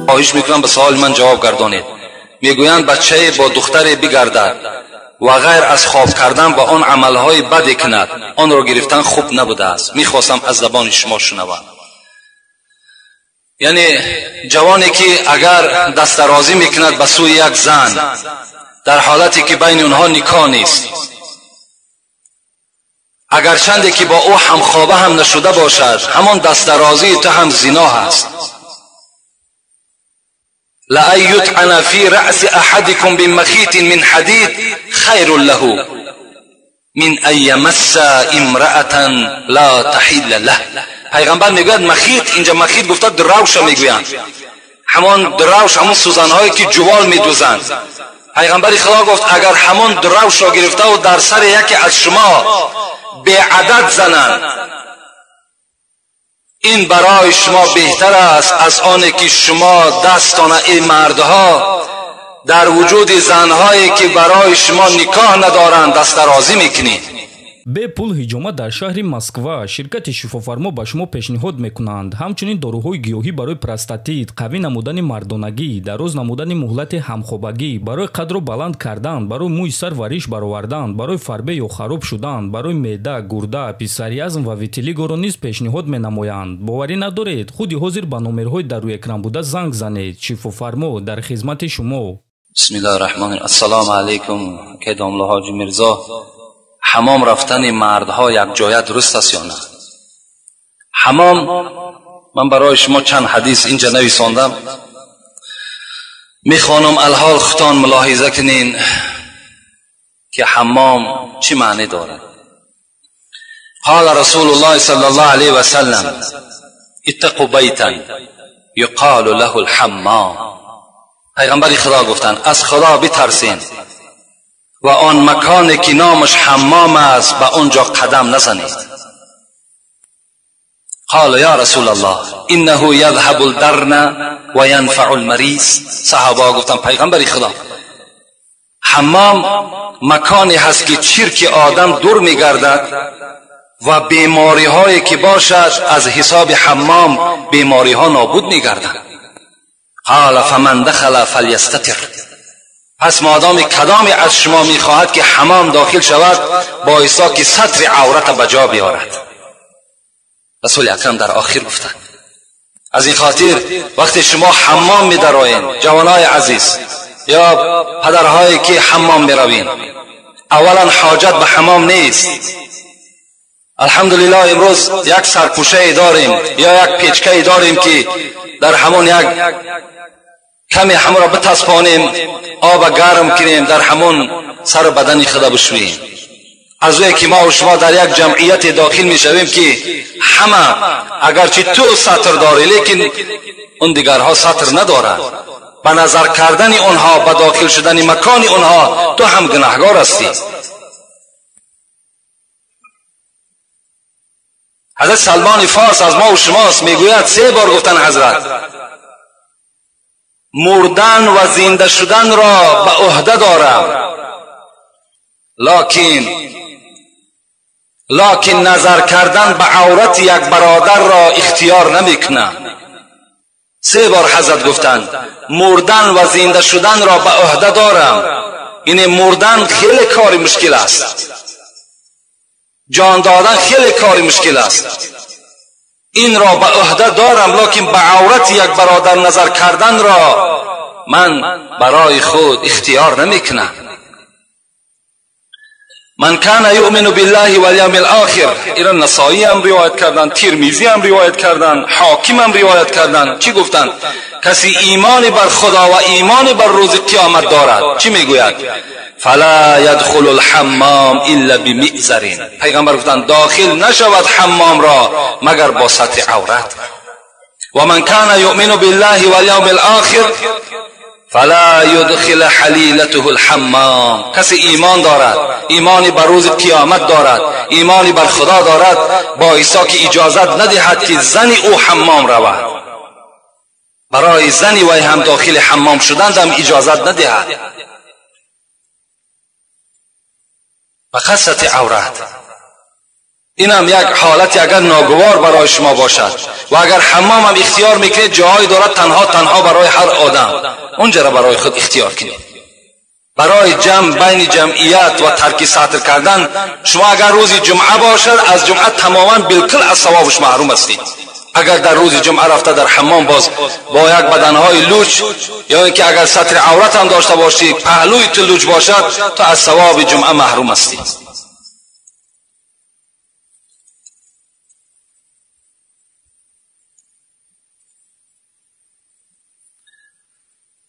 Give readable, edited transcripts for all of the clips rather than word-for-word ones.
Хоҳиш мекунам ба саволи ман ҷавоб гардонед. Мегӯянд бачае бо духтаре бигардад ва ғайр аз хоб кардан ба он амалҳои баде кунад, онро гирифтан хуб набудааст. Мехостам аз забони шумо шунавам. Яъне ҷавоне ки агар дастдарозӣ мекунад ба сӯи як зан дар ҳолате ки байни онҳо никоҳ нест, агарчанде ки бо ӯ ҳамхоба ҳам нашуда бошад, ҳамон дастдарозии ту ҳам зино ҳаст. لأن يطعن في رأس أحدكم بمخيط من حديد خير له من أن يمس امرأة لا تحل له. پیغمبر میگوید مخیط، اینجا مخیط گفته دراوش میگویند، همان دراوش، همون سوزنهایی که جوال میدوزند. پیغمبر خدا گفت اگر همان دراوش را گرفته و در سر یکی از شما به عدد زنند، این برای شما بهتر است از آن که شما دستان ای مردها در وجود زنهایی که برای شما نکاح ندارند دست درازی میکنید. Бепул ҳиҷома дар шаҳри Москва ширкати Шифофармо ба шумо пешниҳод мекунанд. Ҳамчунин доруҳои гиёҳӣ барои простатит, қавӣ намудани мардонагӣ, дароз намудани муҳлати ҳамхобагӣ, барои қадро баланд кардан, барои мӯи сар ва риш баровардан, барои фарбе ё хароб шудан, барои меъда, гурда, псориазм ва витилигоро низ пешниҳод менамоянд. Боварӣ надоред? Худи ҳозир ба номерҳои дар рӯи экран буда занг занед. Шифофармо дар хизмати шумо. Бисмиллоҳир раҳмонир. Ассалому алайкум, кайдомла ҳоҷи Мирзо. Ҳамом рафтани мардҳо як ҷоя дуруст аст ё на? Ҳамом, ман барои шумо чанд ҳадис инҷа нависондам, мехонам, алҳол худтон мулоҳиза кунин ки ҳамом чӣ маъне дорад. قال رسول الله صلى الله عليه وسلم اتقوا بیتا یقال له الحمام. پیغمبر خدا گفتند از خدا بترسین و آن مکانی که نامش حمام است به آنجا قدم نزنید. قال یا رسول الله انه یذهب الدرن و ینفع المریض. صحابه گفتند پیغمبر خدا، حمام مکانی هست که چرک آدم دور میگردد و بیماری هایی که باشد از حساب حمام بیماری ها نابود میگردند. قال فمن دخل فلیستتر. پس مادام کدامی از شما میخواهد که حمام داخل شود بایستا که ستر عورت به جا بیارد. رسول اکرم در آخر گفتند از این خاطر وقتی شما حمام میدرایین، جوانای عزیز یا پدرهایی که حمام میروین، اولا حاجت به حمام نیست. الحمدلله امروز یک سرپوشه داریم یا یک پیچکه داریم که در همون یک کمی همون را بتسپانیم، آب گرم کنیم، در همون سر بدن خود بشوییم. از وی که ما و شما در یک جمعیت داخل میشویم که همه اگرچه تو ستر داری لیکن اون دیگرها ستر ندارند، به نظر کردن اونها، به داخل شدن مکان اونها تو هم گناهگار هستی. حضرت سلمان فارس از ما و شماست، میگوید 3 بار گفتن حضرت مردن و زنده شدن را به عهده دارم، لکن نظر کردن به عورت یک برادر را اختیار نمیکنم. 3 بار حضرت گفتند مردن و زنده شدن را به عهده دارم. یعنی مردن خیلی کاری مشکل است، جان دادن خیلی کاری مشکل است، این را به عهده دارم، لکن به عورت یک برادر نظر کردن را من برای خود اختیار نمیکنم. من کان یؤمن بالله والیوم الاخر، اینا نسائی هم روایت کردن، ترمذی هم روایت کردن، حاکم هم روایت کردن. چی گفتن؟ کسی ایمان بر خدا و ایمان بر روز قیامت دارد چی میگوید؟ فلا يدخل الحمام الا بمئزر. پیغمبر گفتند داخل نشود حمام را مگر با ستر عورت. و من کان یؤمن بالله والیوم الاخر فلا يدخل حلیلته الحمام. کسی ایمان دارد، ایمانی بر روز قیامت دارد، ایمانی بر خدا دارد، با عیسی که اجازت ندهد که زن او حمام رود. برای زنی وی هم داخل حمام شدن هم اجازت ندهد. فقط ستر عورت. اینم یک حالتی اگر ناگوار برای شما باشد و اگر حمام هم اختیار میکنید، جاهایی دارد تنها تنها برای هر آدم، اونجا را برای خود اختیار کنید. برای جمع بین جمعیت و ترک سطر کردن، شما اگر روز جمعه باشد از جمعه تماما بالکل از ثوابش محروم هستید. اگر در روز جمعه رفته در حمام باز با یک بدنهای لوچ، یا اینکه اگر ستر عورت هم داشته باشی پهلوی تو لوچ باشد، تو از ثواب جمعه محروم هستی.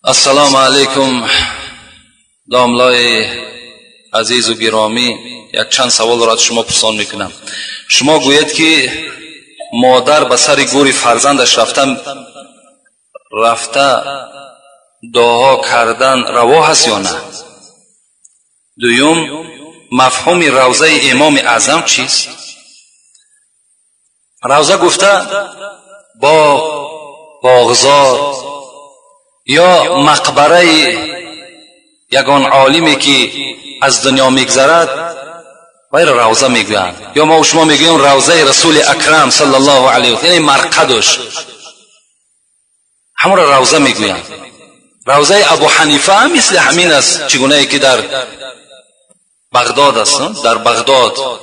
السلام علیکم داملای عزیز و گرامی، یک چند سوال را از شما پرسان میکنم. شما گوید که مادر به سر گور فرزندش رفته دعا کردن روا هست یا نه؟ دوم، مفهوم روضه امام اعظم چیست؟ روضه گفته باغ، باغزار یا مقبره یگان عالمی که از دنیا میگذرد وی را روضه میگویند، یا ما و شما میگوییم روضه رسول اکرم صلی الله علیه و یعنی مرقدش، همون را روضه میگویند. روضه ابو حنیفه هم مثل همین است، چگونه ای که در بغداد است، در بغداد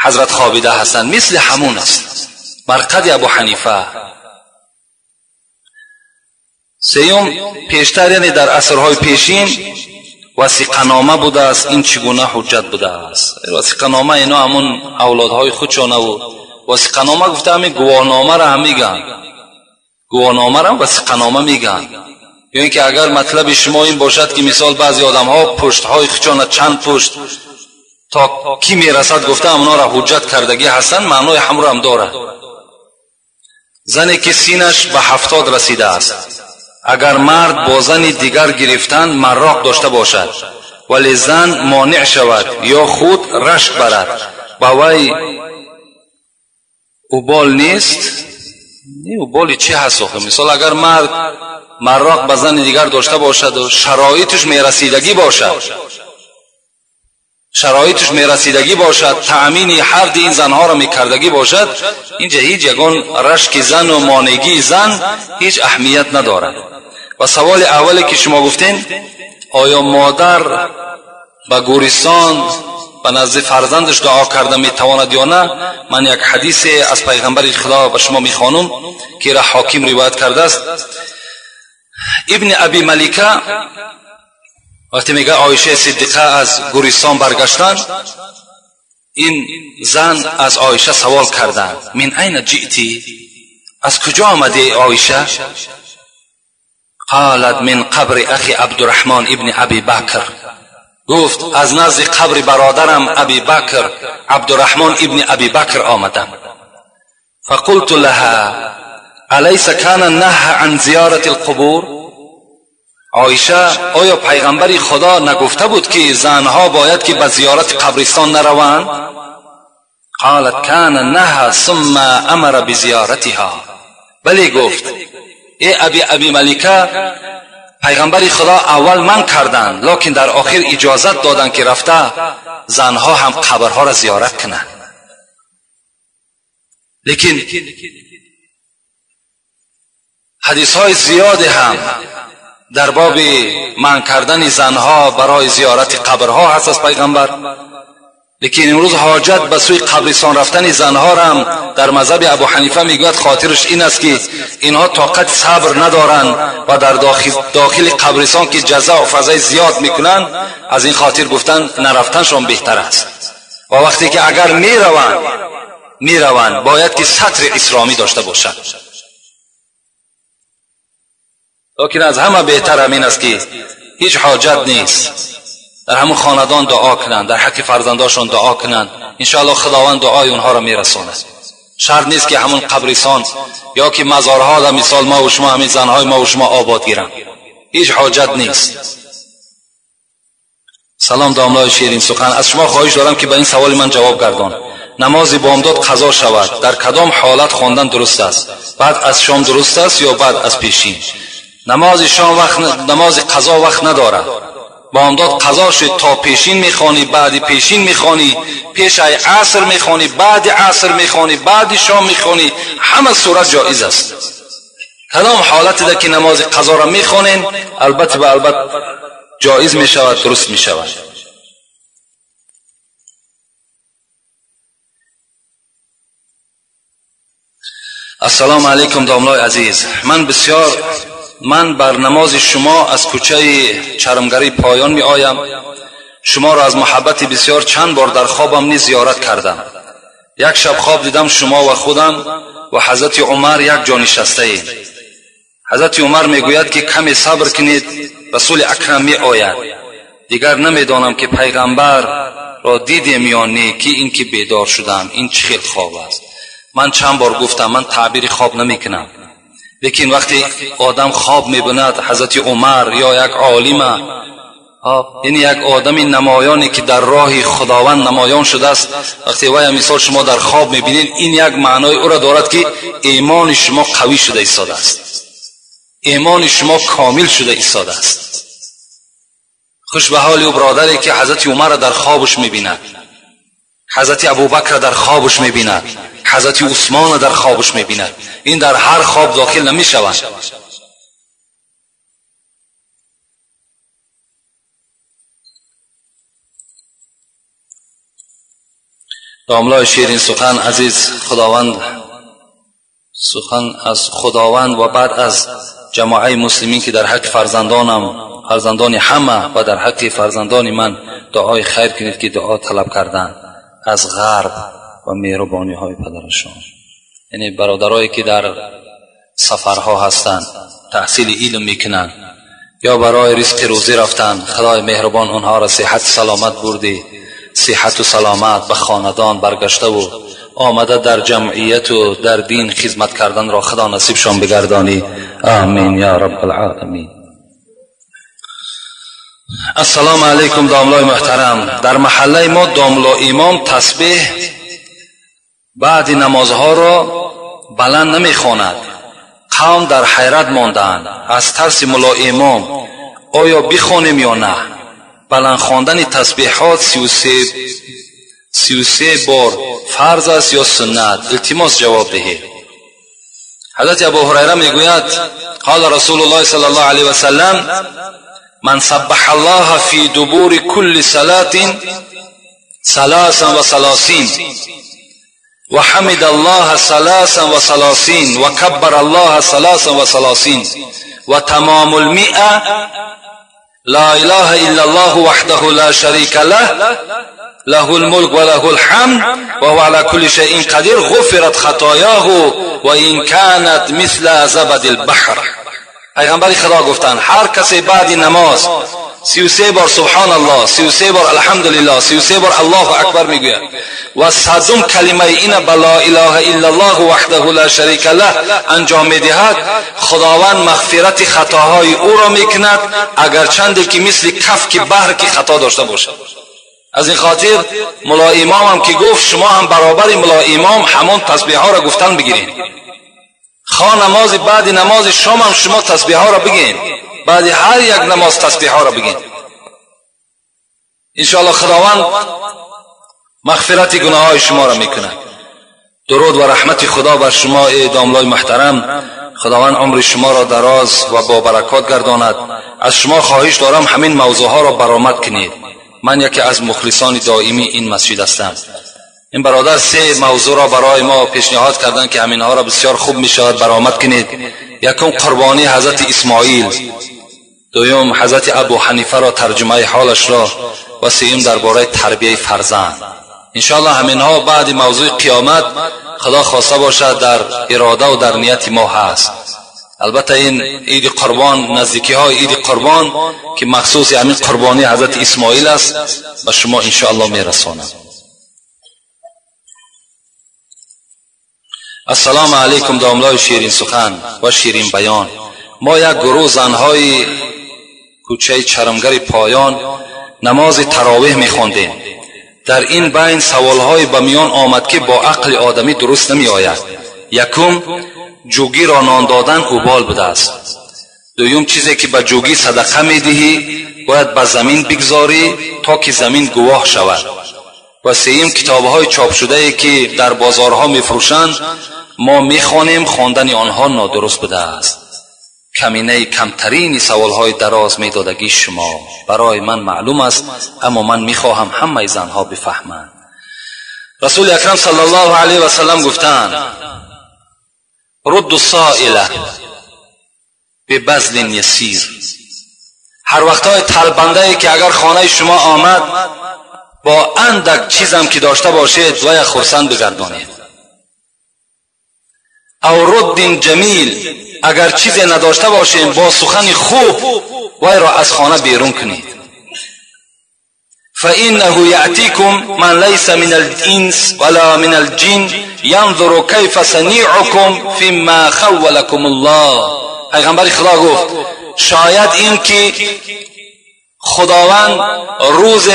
حضرت خوابیده هستند، مثل همون است مرقد ابو حنیفه. سیوم، پیشتر یعنی در عصرهای پیشین وثیقه‌نامه بوده است، این چگونه حجت بوده است؟ وثیقه‌نامه اینا همون اولادهای خودشانه و وثیقه‌نامه گفته همین گواهنامه را هم میگن، گواهنامه را وثیقه‌نامه میگن. یا اینکه اگر مطلب شما این باشد که مثال بعضی آدم‌ها پشت‌های خودشان چند پشت تا کی میرسد گفته همونا را حجت کردگی هستند، معنای هم را هم داره. زنی که سینش به 70 رسیده است، اگر مرد با زن دیگر گرفتن مراق داشته باشد ولی زن مانع شود یا خود رشک برد، با وی اوبال نیست؟ نه، اوبال چی هست آخه؟ مثال اگر مرد مراق با زن دیگر داشته باشد و شرایطش میرسیدگی باشد، شرایطش میرسیدگی باشد، تأمین هر دی این زنها را میکردگی باشد، اینجا هیچ یگان رشک زن و مانگی زن هیچ اهمیت ندارد. و سوال اولی که شما گفتین، آیا مادر به گورستان به نزد فرزندش دعا کرده میتواند یا نه؟ من یک حدیث از پیغمبر خدا به شما میخوانم که را حاکم روایت کرده است. ابن ابی ملیکه وقتی میگه عایشه صدیقه از گورستان برگشتن، این زن از عایشه سوال کردن، من این جئتی، از کجا آمدی عایشه؟ قالت من قبر اخی عبدالرحمن ابن ابی بکر. گفت از نزد قبر برادرم ابی بکر، عبدالرحمن ابن ابی بکر آمدم. فقلت لها الیس کان نهی عن زیارت القبور؟ عایشه آیا پیغمبر خدا نگفته بود که زنها باید که به زیارت قبرستان نروند؟ قالت کان نهی ثم امر بزیارتها. بله، گفت ای ابی ملیکه، پیغمبر خدا اول من کردند، لکن در آخر اجازت دادند که رفته زنها هم قبرها را زیارت کنند. لیکن حدیث های زیاد هم در باب منع کردن زنها برای زیارت قبرها هست از پیغمبر. لیکن امروز حاجت به سوی قبرستان رفتن زنها را هم در مذهب ابو حنیفه میگوید خاطرش این است که اینها طاقت صبر ندارند و در داخل قبرستان که جزا و فضای زیاد میکنند، از این خاطر گفتن نرفتنشان بهتر است. و وقتی که اگر میروند باید که ستر اسلامی داشته باشند. لیکن از همه بهتر همین است که هیچ حاجت نیست، در همون خاندان دعا کنند، در حق فرزنداشون دعا کنند، انشاءالله خداوند دعای اونها را میرساند. شرط نیست که همون قبرستان یا که مزارها در مثال ما و شما همین زنهای ما و شما آباد گیرند، هیچ حاجت نیست. سلام داملای شیرین سخن، از شما خواهش دارم که به این سوال من جواب گردان. نماز بامداد قضا شود در کدام حالت خواندن درست است؟ بعد از شام درست است یا بعد از پیشین؟ نماز شام وقت، نماز قضا وقت ندارد. بامداد قضا شد تا پیشین میخوانی، بعد پیشین میخوانی، پیش ای عصر میخوانی، بعد عصر میخوانی، بعد شام میخوانی، همه صورت جایز است. کدام حالت ده که نماز قضا را میخوانین البته به البته جایز میشود، درست میشود. السلام علیکم داملای عزیز، من بر نماز شما از کوچه چرمگری پایان می آیم. شما را از محبت بسیار چند بار در خوابم نیز زیارت کردم. یک شب خواب دیدم شما و خودم و حضرت عمر یک جا نشسته ایم. حضرت عمر میگوید که کمی صبر کنید، رسول اکرم می آید. دیگر نمیدانم که پیغمبر را دیدیم یا نه، که این که بیدار شدم این چه خیلی خواب است. من چند بار گفتم من تعبیر خواب نمیکنم، لیکن وقتی آدم خواب میبیند حضرت عمر یا یک عالمه، یعنی یک آدم نمایانی که در راه خداوند نمایان شده است، وقتی وای مثال شما در خواب میبینید، این یک معنای او را دارد که ایمان شما قوی شده ایستاده است، ایمان شما کامل شده ایستاده است. خوش به حال او برادری که حضرت عمر را در خوابش میبیند، حضرت ابوبکر را در خوابش میبیند، حضرت عثمان را در خوابش میبیند. این در هر خواب داخل نمیشوند. داملای شیرین سخن عزیز خداوند، سخن از خداوند و بعد از جماعه مسلمین که در حق فرزندانم، فرزندان همه و در حق فرزندان من دعای خیر کنید که دعا طلب کردن از غرب و مهربانی های پدرشان. یعنی برادرایی که در سفرها هستند، تحصیل علم میکنند یا برای رزق روزی رفتن، خدای مهربان آنها را صحت سلامت بردی، صحت و سلامت به خاندان برگشته و آمده در جمعیت و در دین خدمت کردن را خدا نصیبشان بگردانی. آمین یا رب العالمین. السلام علیکم داملای محترم. در محله ما داملا امام تسبیح بعد نمازها را بلند نمیخواند. قوم در حیرت ماندند از ترس ملا امام، آیا بخوانیم یا نه؟ بلند خواندن تسبیحات 33 بار فرض است یا سنت؟ التماس جواب دهید. حضرت ابو هریره میگوید قال رسول الله صلی الله علیه و سلم من سبح الله فی دبور کل صلاة 33 و حمد الله 33 و کبر الله 33 و تمام المئة لا اله الا الله وحده لا شریک له له الملك وله الحمد وهو على كل شيء قدیر غفرت خطایاه و این كانت مثل زبد البحر. پیغمبر خدا گفتند هر کسی بعد نماز 33 بار سبحان الله، 33 بار الحمدلله، 33 بار الله اکبر میگوید و صدم کلمه این بلا اله الا الله وحده لا شریک له انجام میدهد، خداوند مغفرت خطاهای او را میکند اگر چند که مثل کف که بحر که خطا داشته باشد. از این خاطر ملا امام هم که گفت شما هم برابر ملا امام همان تسبیح ها را گفتن بگیرین. خواه نماز بعد نماز شام هم شما تسبیح ها را بگین، بعد هر یک نماز تسبیح ها را بگین. انشاءالله خداوند مغفرت گناه های شما را میکنه. درود و رحمت خدا بر شما ای داملای محترم. خداوند عمر شما را دراز و با برکات گرداند. از شما خواهش دارم همین موضوع ها را برآمد کنید. من یکی از مخلصان دائمی این مسجد هستم. این برادر سه موضوع را برای ما پیشنهاد کردند که همینها را بسیار خوب میشود برآمد کنید. یکم قربانی حضرت اسماعیل، دوم حضرت ابو حنیفه را ترجمه حالش را، و سوم درباره تربیه فرزند. انشاءالله همینها بعد موضوع قیامت خدا خواسته باشد در اراده و در نیت ما هست. البته این عید قربان، نزدیکی های عید قربان که مخصوص همین قربانی حضرت اسماعیل است، به شما انشاءالله میرسانم. السلام علیکم داملای شیرین سخن و شیرین بیان. ما یک گروه زنهای کوچه چرمگر پایان نماز تراویح میخواندیم. در این بین سوالهای به میان آمد که با عقل آدمی درست نمی آید. یکم، جوگی را نان دادن اوبال بوده است. دوم چیزی که به جوگی صدقه میدهی باید به زمین بگذاری تا که زمین گواه شود. و سیم کتابهای چاپ شده ای که در بازارها میفروشند ما میخوانیم، خواندن آنها نادرست بوده است. کمینه کمترین سوالهای دراز میدادگی شما برای من معلوم است، اما من میخواهم همه زنها بفهمند. رسول اکرم صلی الله علیه و سلم گفتند رد السائل ببذل یسیر. هر وقتهای طلبنده ای که اگر خانه شما آمد با اندک چیزم که داشته باشید و یک خرسند بگردانید. او رد جمیل، اگر چیزی نداشته باشیم با سخن خوب وی را از خانه بیرون کنید. فإنه يأتيكم من ليس من الإنس ولا من الجن ينظر كيف صنيعكم فيما خولكم الله. پیغمبر خدا گفت شاید این که خداوند روز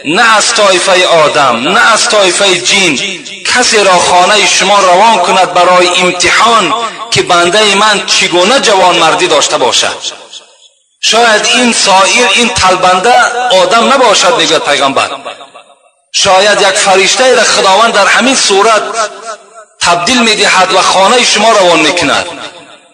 نه از طایفه آدم نه از طایفه جین کسی را خانه شما روان کند برای امتحان که بنده من چگونه جوانمردی داشته باشد. شاید این سائل، این طلبنده آدم نباشد، میگوید پیغمبر. شاید یک فرشته را خداوند در همین صورت تبدیل میدهد و خانه شما روان میکند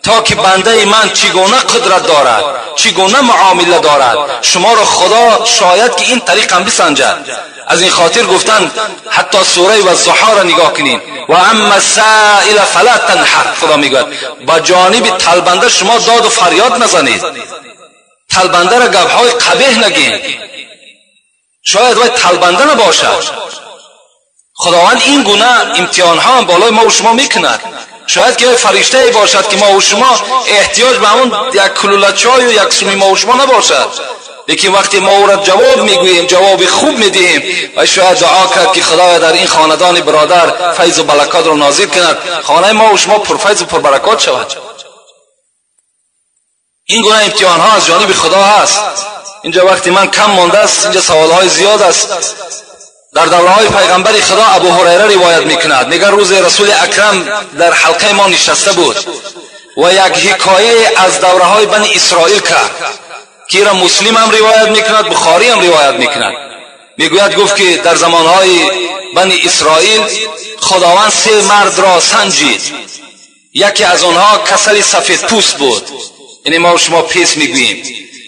تا که بنده من چگونه قدرت دارد، چگونه معامله دارد. شما را خدا شاید که این طریق هم بسنجد. از این خاطر گفتن حتی سوره و الضحی را نگاه کنین، و اما السائل فلا تنحر. خدا میگوید با جانب طلبنده شما داد و فریاد نزنید، طلبنده را گپهای قبیح نگین، شاید وای طلبنده نباشد. خداوند این گونه امتحان ها هم بالای ما و شما میکند. شاید که فرشته ای باشد که ما و شما احتیاج به همون یک کلوله چای و یک سومی ما و شما نباشد، لیکن وقتی ما او را جواب میگوییم، جواب خوب میدهیم، و شاید دعا کرد که خدایا در این خاندان برادر فیض و برکات را نازل کند، خانه ما و شما پرفیض و پربرکات شود. این گونه امتحان ها از جانب خدا هست. اینجا وقتی من کم مانده است، اینجا سوال های زیاد است. در دوره های پیغمبر خدا ابو هریره روایت میکند، میگه روز رسول اکرم در حلقه ما نشسته بود و یک حکایه از دوره های بنی اسرائیل کرد که را مسلم هم روایت میکند، بخاری هم روایت میکند. میگوید گفت که در زمانهای بنی اسرائیل خداوند سه مرد را سنجید. یکی از آنها کسل سفید پوست بود، یعنی ما و شما پیس میگوییم.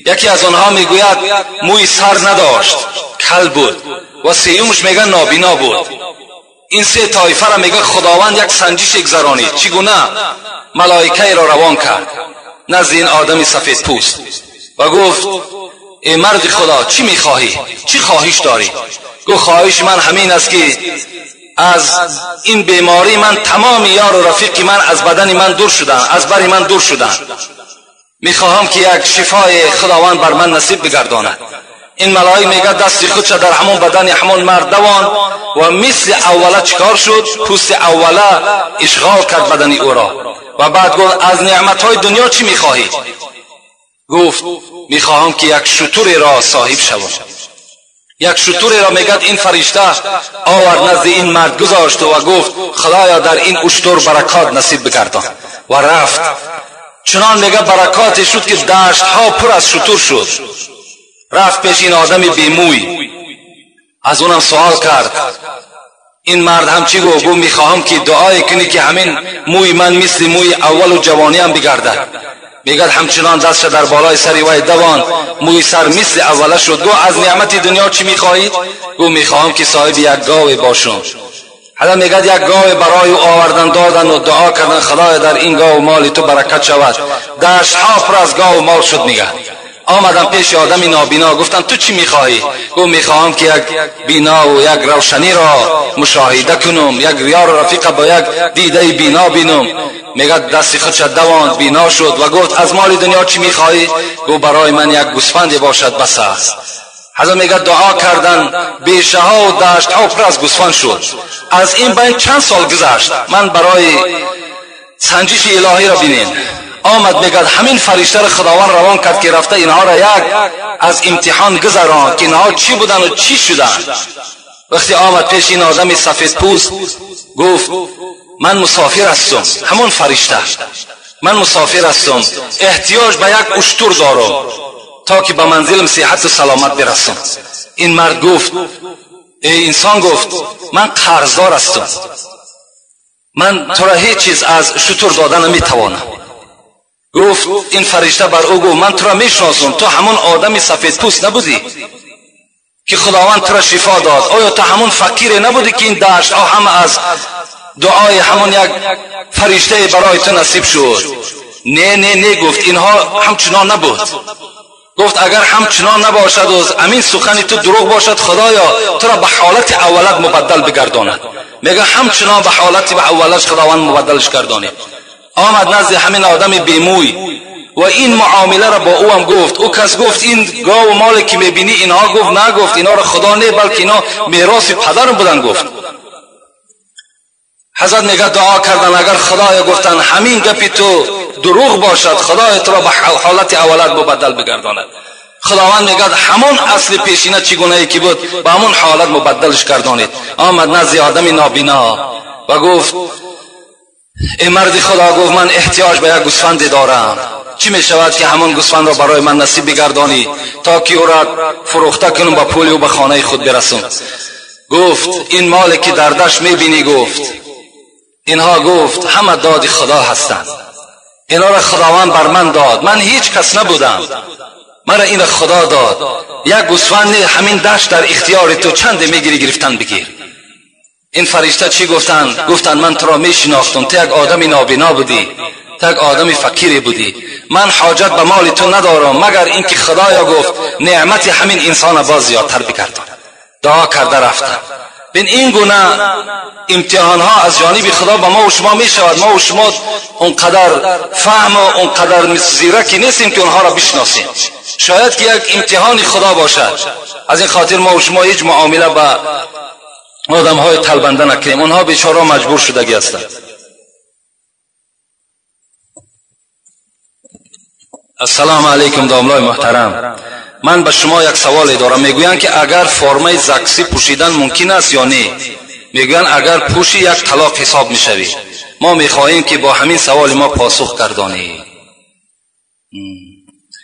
یکی از آنها میگوید موی سر نداشت، کل بود، و سیومش میگه نابینا بود. این سه طایفه را میگه خداوند یک سنجش گذرانید. چگونه؟ ملائکه را روان کرد نزد این آدم سفید پوست و گفت ای مرد خدا چی میخواهی؟ چی خواهش داری؟ گفت خواهش من همین است که از این بیماری من تمام یار و رفیق من از بدن من دور شدن، از بر من دور شدن. میخواهم که یک شفای خداوند بر من نصیب بگرداند. این ملائک میگه دست خودش در همون بدن همون مرد دوان و مثل اوله چکار شد؟ پوست اوله اشغال کرد بدن او را. و بعد گفت از نعمتهای دنیا چی میخواهی؟ گفت میخواهم که یک شتر را صاحب شوم. یک شتر را میگد این فرشته آورد نزد این مرد گذاشت و گفت خدایا در این اشتر برکات نصیب بگردان. و رفت. چنان میگه برکات شد که دشت ها پر از شتر شد. رفت پیش این آدم بیموی، از اونم سوال کرد. این مرد هم چی گفت؟ گفت میخواهم که دعای کنی که همین موی من مثل موی اول و جوانی هم بگردد. میگد همچنان دستش در بالای سر وی دوان، موی سر مثل اوله شد. گفت از نعمت دنیا چی میخواهید؟ گفت میخواهم که صاحب یک گاو باشم. حالا میگد یک گاو برای او آوردن دادن و دعا کردن خدایا در این گاو مال تو برکت شود. دشت ها پر از گاو مال شد. میگد آمدم پیش آدم نابینا، گفتم تو چی میخواهی؟ گفت میخواهم که یک بینا و یک روشنی را مشاهده کنم، یک یار و رفیق با یک دیده بینا بینم. میگه دست خودش دوان بینا شد و گفت از مال دنیا چی میخواهی؟ گفت برای من یک گوسفند باشد بس است. حضرت میگه دعا کردن بیشه ها و دشت ها پر از گوسفند شد. از این بین چند سال گذشت. من برای سنجش الهی را بینین آمد. میگه همین فرشته را خداوند روان کرد که رفته اینها را یک از امتحان گذران که اینها چی بودن و چی شدن. وقتی آمد پیش این آدم سفید پوست گفت من مسافر هستم، همون فرشته. من مسافر هستم، احتیاج به یک اشتر دارم تا که به منزلم صحت و سلامت برسم. این مرد گفت، ای انسان گفت من قرضدار هستم، من تو را هیچ چیز از شتر دادن نمیتوانم. گفت این فرشته بر او گفت من تو را میشناسم، تو همون آدم سفید پوست نبودی که خداوند تو را شفا داد؟ آیا تو همون فقیر نبودی که این دشت ها هم از دعای همون یک فرشته برای تو نصیب شد؟ نه نه نه، گفت اینها همچنان نبود. گفت اگر همچنان نباشد و امین سخنی تو دروغ باشد، خدایا تو را به حالت اولت مبدل بگرداند. میگه همچنان به حالت به اولش خداوند مبدلش گردانید. آمد نزد همین آدم بیموی و این معامله را با او هم گفت. او کس گفت این گاو و مال که میبینی اینها؟ گفت نه، گفت اینا را خدا نه، بلکه اینا میراث پدرم بودن. گفت حضرت میگه دعا کردن اگر خدایا گفتن همین گپی تو دروغ باشد، خدای تو را به حالت اولت مبدل بگرداند. خداوند میگه همون اصل پیشینه چگونه ای که بود به همون حالت مبدلش گردانید. آمد نزد آدم نابینا و گفت ای مرد خدا، گفت من احتیاج به یک گوسفند دارم، چی میشود که همون گوسفند را برای من نصیب بگردانی تا که او را فروخته کنم با پول او به خانه خود برسم؟ گفت این مال که در دشت میبینی، گفت اینها، گفت همه داد خدا هستند، اینا را خداوند بر من داد، من هیچ کس نبودم، مرا این خدا داد. یک گوسفند همین دشت در اختیار تو، چند میگیری گرفتن بگیر. این فرشته چی گفتند؟ گفتند من تو را میشناختم، تو یک آدم نابینا بودی، تو یک آدم فقیری بودی، من حاجت به مال تو ندارم مگر اینکه خدایا گفت نعمت همین انسان باز زیادتر بگردان. دعا کرده رفتن. بین این گونه امتحان ها از جانب خدا به ما و شما می شود. ما و شما اونقدر فهم و اونقدر زیرکی نیستیم که اونها را بشناسیم. شاید که یک امتحان خدا باشد. از این خاطر ما و شما هیچ معامله با آدم های تلبنده نکنیم. اونها بیچاره مجبور شدگی هستند. السلام علیکم داملای محترم، من به شما یک سوال دارم. میگویند که اگر فرمه زکسی پوشیدن ممکن است یا نه؟ میگویند اگر پوشی یک طلاق حساب میشوی. ما میخواهیم که با همین سوال ما پاسخ گردانی.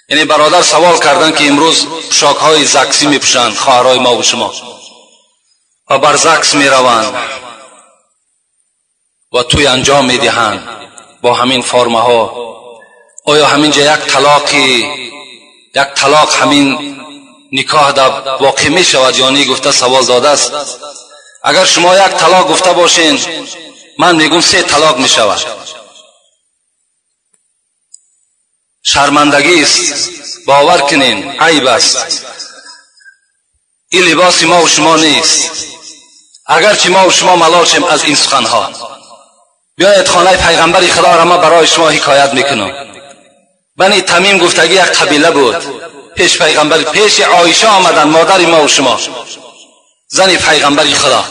یعنی برادر سوال کردن که امروز پوشاک های زکسی میپوشند خواهرای ما و شما و بر زکس میروند و توی انجام میدهند با همین فرمه ها، آیا همینجا یک طلاق همین نکاح در واقع می شود یا نه؟ گفته سوال داده است. اگر شما یک طلاق گفته باشین، من میگم 3 طلاق می شود. شرمندگی است، باور کنین عیب است. این لباس ما و شما نیست. اگرچه ما و شما ملال شیم از این سخنها. بیاید خانه پیغمبر خدا را ما برای شما حکایت میکنم. بنی تمیم گفتگی یک قبیله بود. پیش پیغمبر، پیش عایشه آمدن، مادر ما و شما، زن پیغمبر خدا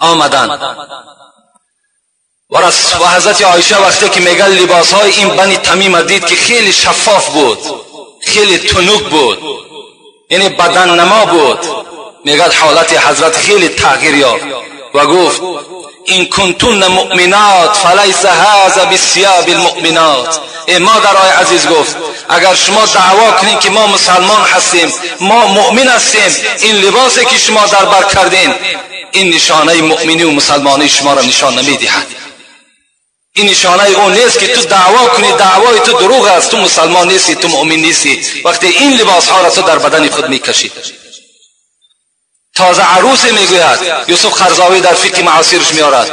آمدن و حضرت عایشه وقتی که میگه لباس های این بنی تمیم دید که خیلی شفاف بود، خیلی تنک بود، یعنی بدن نما بود، میگه حالت حضرت خیلی تغییر یافت و گفت این کنتون مؤمنات فلیس هذا بثياب المؤمنات. ای مادرای عزیز، گفت اگر شما دعوا کنین که ما مسلمان هستیم، ما مؤمن هستیم، این لباسی که شما در بر کردین این نشانه مؤمنی و مسلمانی شما را نشان نمیدهد. این نشانه اون نیست که تو دعوا کنی، دعوای تو دروغ است، تو مسلمان نیستی، تو مؤمن نیستی وقتی این لباس ها را تو در بدن خود میکشی. تازه عروس میگوید، یوسف قرضاوی در فقه معاصرش میارد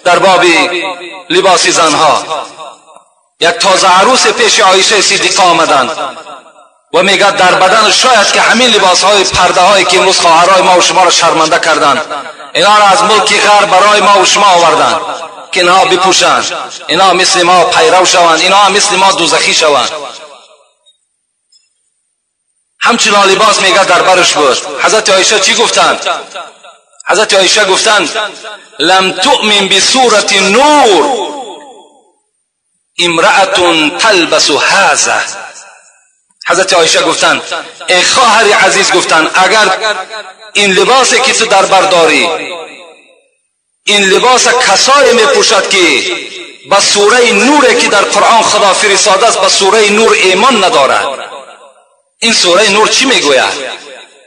در باب لباس زنها، یک تازه عروس پیش عایشه صدیقه آمدند و میگه در بدن شاید که همین لباس های پرده هایی که امروز خواهرای ما و شما را شرمنده کردند، اینا را از ملک غرب برای ما و شما آوردند که اینها بپوشند، اینا مثل ما پیرو شوند، اینا مثل ما دوزخی شوند. همچنان لباس میگه در برش بود. حضرت عایشه چی گفتند؟ حضرت عایشه گفتند لم تؤمن بسورة نور امرأة تلبس هذا. حضرت عایشه گفتند ای خواهر عزیز، گفتند اگر این لباسی که تو در بر داری این لباس کسایی میپوشد که به سوره نور که در قرآن خدا فرستاده است به سوره نور ایمان ندارد. این سوره نور چی میگوید؟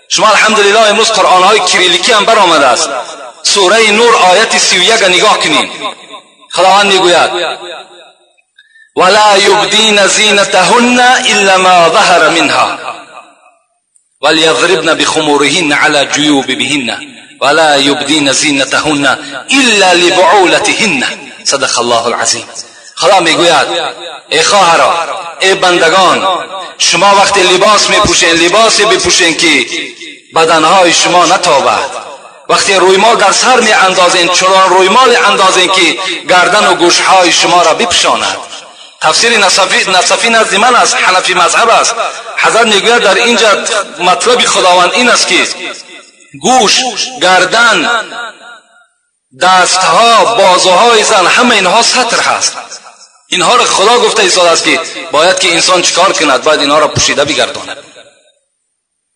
شما الحمدلله امروز قرآن های کریلیکی هم برآمده است. سوره نور آیت 31 نگاه کنید. خداوند میگوید ولا یبدین زینتهن الا ما ظهر منها وليضربن بخمورهن على جيوبهن ولا يبدين زینتهن الا لبعولتهن. صدق الله العظیم. خدا میگوید ای خواهرا، ای بندگان، شما وقتی لباس میپوشین لباسی بپوشین که بدنهای شما نتابد. وقتی رویمال در سر می اندازین چنان رویمال اندازین که گردن و گوشهای شما را بپوشاند. تفسیر نصفی نزد من است، حنفی مذهب است. حضرت میگوید در اینجا مطلب خداوند این است که گوش، گردن، دستها، بازوهای زن، همه اینها ستر هست. اینها را خدا گفته ایستاده است که باید که انسان چیکار کند؟ باید اینها را پوشیده بگرداند.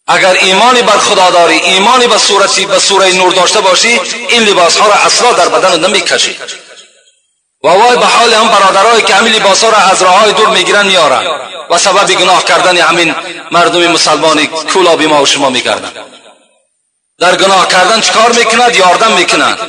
اگر ایمانی بر خدا داری، ایمانی به سوره نور داشته باشی، این لباس ها را اصلا در بدن نمیکشی. و وای به حال هم برادرایی که همین لباس ها را از راههای دور میگیرن میارن و سبب گناه کردن همین مردم مسلمانی کولابی ما و شما میگردن. در گناه کردن چیکار میکند؟ یاردم میکنند.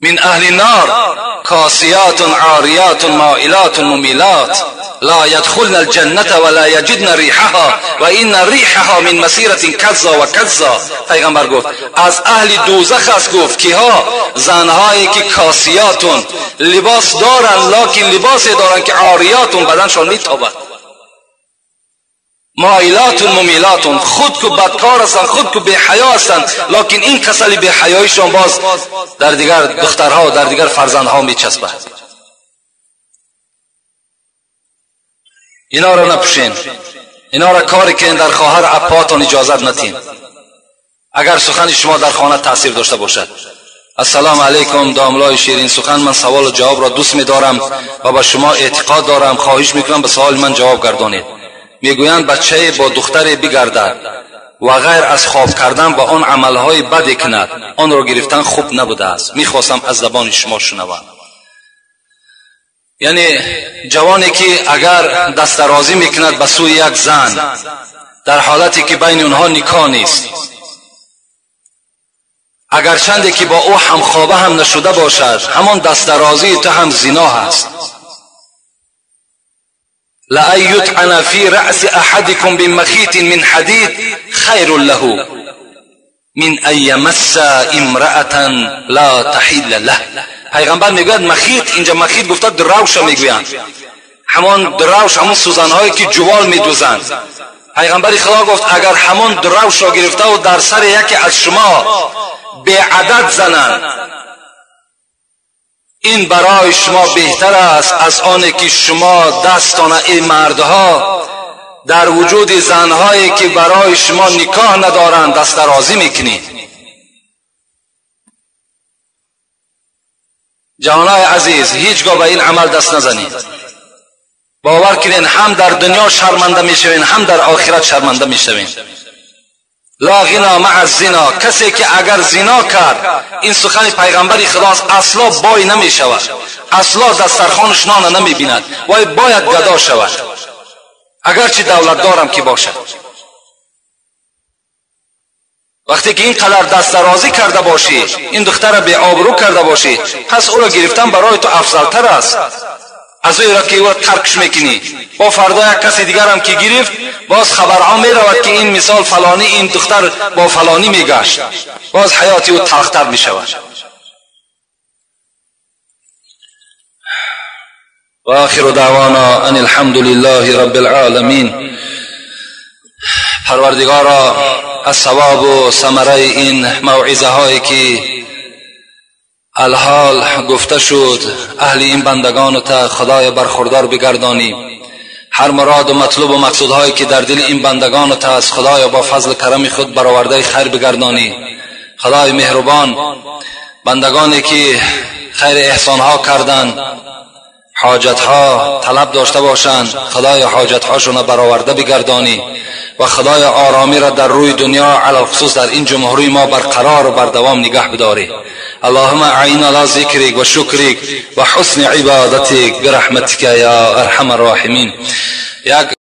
من اهل النار کاسیات عاریات مائلات ممیلات لا يدخلن الجنة ولا يجدن ریحها و این ریحها من مسیرة کذا و کذا. پیغمبر گفت از اهل دوزخ است. گفت که ها زنهایی که کاسیاتون لباس دارن، لکن لباسی دارن که عاریاتون بدنشان میتابد، مایلاتون ممیلاتون، خود که بدکار هستند، خود که بی حیا هستند، لکن این کسل بی حیایشان باز در دیگر دخترها و در دیگر فرزندها میچسبد. اینا را نپوشین، اینا را کاری که در خواهر اپاتان اجازت نتین اگر سخن شما در خانه تاثیر داشته باشد. السلام علیکم داملای شیرین سخن، من سوال و جواب را دوست می‌دارم و به شما اعتقاد دارم. خواهش میکنم به سوال من جواب گردانید. میگویند بچه با دختر بگردد و غیر از خواب کردن با آن عملهای بد کند، آن را گرفتن خوب نبوده است. میخواستم از زبان شما شنوم. یعنی جوانی که اگر دست درازی میکند به سوی یک زن در حالتی که بین اونها نکاح نیست، اگر چندی که با او همخوابه هم نشده باشد، همان دست درازی تو هم زنا هست. لأن يطعن في رأس أحدكم بمخيط من حديد خير له من أن يمس امرأة لا تحل له. پیغمبر میگوید مخیط، اینجا مخیط گفته دروش میگویند، همان دروش، همون سوزنهایی که جوال میدوزند. پیغمبر خدا گفت اگر همان دروش را گرفته و در سر یکی از شما به عدد زنند، این برای شما بهتر است از آن که شما دستان ای مردها در وجود زنهایی که برای شما نکاح ندارند دست درازی میکنید. جوانای عزیز، هیچگاه به این عمل دست نزنید. باور کنین هم در دنیا شرمنده میشوین، هم در آخرت شرمنده میشوین. لا غنا مع الزنا، کسی که اگر زنا کرد، این سخن پیغمبر خداست، اصلا بای نمی شود، اصلا دسترخوانش نان نمی بیند، وای باید گدا شود، اگرچه دولت دارم که باشد. وقتی که این قدر دست درازی کرده باشی، این دختر بی آبرو کرده باشی، پس او را گرفتن برای تو افضل تر است از او را که او را ترکش میکنی. با فردا یک کسی دیگر هم که گرفت، باز خبرها میرود که این مثال فلانی، این دختر با فلانی میگشت، باز حیاتی او تلختر میشود. و آخر دعوانا ان الحمد لله رب العالمین. پروردگارا از ثواب و ثمره این موعظه هایی که الحال گفته شد اهل این بندگان تا خدای برخوردار بگردانی. هر مراد و مطلوب و مقصودهایی که در دل این بندگان تا از خدای با فضل کرم خود برآورده خیر بگردانی. خدای مهربان، بندگانی که خیر احسانها کردند، حاجتها طلب داشته باشند، خدای حاجتهاشون را برآورده بگردانی و خدای آرامی را در روی دنیا علی خصوص در این جمهوری ما برقرار و بردوام نگه بداری. اللهم اعنا على ذکرک و شکرک و حسن عبادتک برحمتک یا ارحم الراحمین. یک